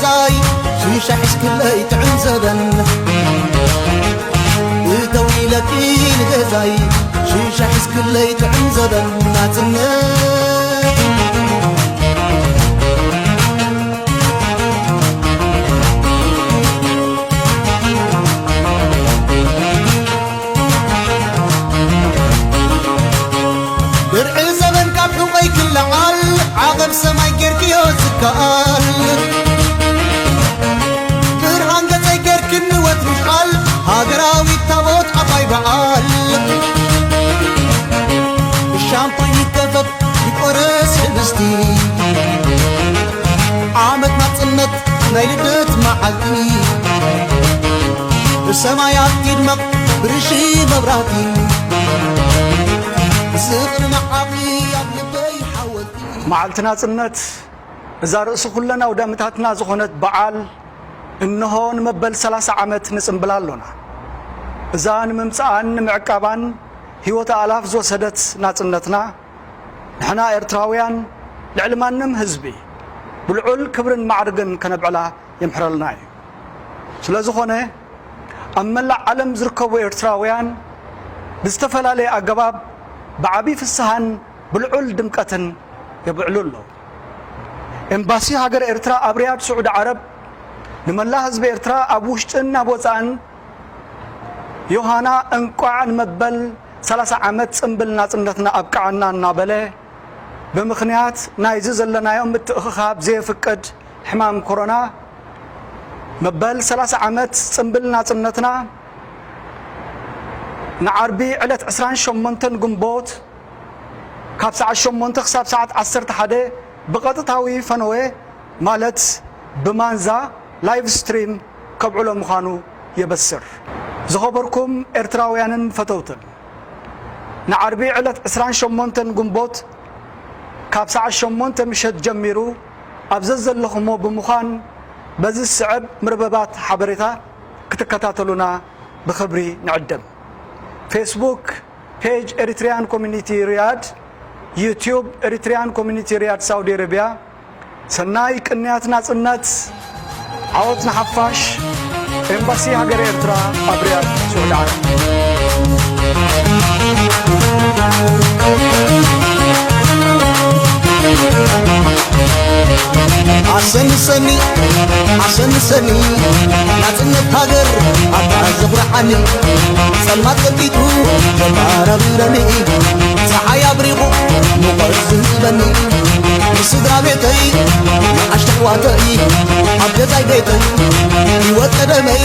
ዛይ ሽሻ ሒዝክለይ ጥዕም ዘበን እተው ኢለኪ ንገዛይ ሽሻ ሒዝክለይ ጥዕም ዘበን ናጽነት። ብርዒ ዘበን ካብ ሕቆይ ክለዓል ዓቐብ ሰማይ ጌርክዮ ዝከኣል ብርሃን ገጸይ ጌርክኒ ወትሪ ቃል ሃገራዊት ታቦት ዓባይ በዓል ብሻምፓኝ ይከፈት ይቆረስ ሕብስቲ ዓመት ናጽነት ናይ ልደት መዓልቲ ብሰማያት ይድመቕ ብርሺ መብራህቲ ዝኽሪ መዓልቲ ኣብ ልበይ ሓወልቲ። መዓልቲ ናጽነት እዛ ርእሲ ኩለን ኣውዳሚታትና ዝኾነት በዓል እንሆ ንመበል ሰላሳ ዓመት ንጽምብላ ኣሎና። እዛ ንምምጽኣን ንምዕቃባን ህይወት ኣእላፍ ዝወሰደት ናጽነትና ንሕና ኤርትራውያን ልዕሊ ማንም ህዝቢ ብልዑል ክብርን ማዕርግን ከነብዕላ የምሕረልና እዩ። ስለ ዝኾነ ኣብ መላእ ዓለም ዝርከቡ ኤርትራውያን ብዝተፈላለየ ኣገባብ ብዓቢ ፍስሃን ብልዑል ድምቀትን የብዕሉ ኣለዉ። ኤምባሲ ሃገር ኤርትራ ኣብ ሪያድ ስዑዲ ዓረብ ንመላእ ህዝቢ ኤርትራ ኣብ ውሽጥን ኣብ ወጻእን ዮሃና እንቋዕ ንመበል ሰላሳ ዓመት ጽምብል ናጽነትና ኣብቅዓና እናበለ ብምኽንያት ናይዚ ዘለናዮ ምትእኽኻብ ዘየፍቅድ ሕማም ኮሮና መበል ሰላሳ ዓመት ጽምብል ናጽነትና ንዓርቢ ዕለት ዕስራን ሸሞንተን ግንቦት ካብ ሰዓት ሸሞንተ ክሳብ ሰዓት ዓሰርተ ሓደ ብቐጥታዊ ፈነወ ማለት ብማንዛ ላይቭ ስትሪም ከብዕሎ ምዃኑ የበስር። ዝኸበርኩም ኤርትራውያንን ፈተውትን ንዓርቢ ዕለት ዕስራን ሸሞንተን ግንቦት ካብ ሰዓት ሸሞንተ ምሸት ጀሚሩ ኣብ ዘዘለኹሞ ብምዃን በዚ ዝስዕብ መርበባት ሓበሬታ ክትከታተሉና ብኽብሪ ንዕድም። ፌስቡክ ፔጅ ኤሪትሪያን ኮሚኒቲ ሪያድ፣ ዩትዩብ ኤሪትሪያን ኮሚኒቲ ሪያድ ሳውዲ ኣረቢያ። ሰናይ ቅንያት ናጽነት። ዓወት ንሓፋሽ። ኤምባሲ ሃገር ኤርትራ ኣብ ሪያድ ስዑዲ ዓረብ። ኣሰንሰኒ ኣሰንሰኒ ናጽነት ሃገር ኣታ ዘኹርዓኒ ጸልማት ቀቢጡ ዘባራብረኒ ጸሓይ ኣብሪቑ ሙቐት ዝህበኒ ንስድራ ቤተይ ንኣሽተሕዋተይ ኣብ ገዛይ ቤተይ ህይወት ቀደመይ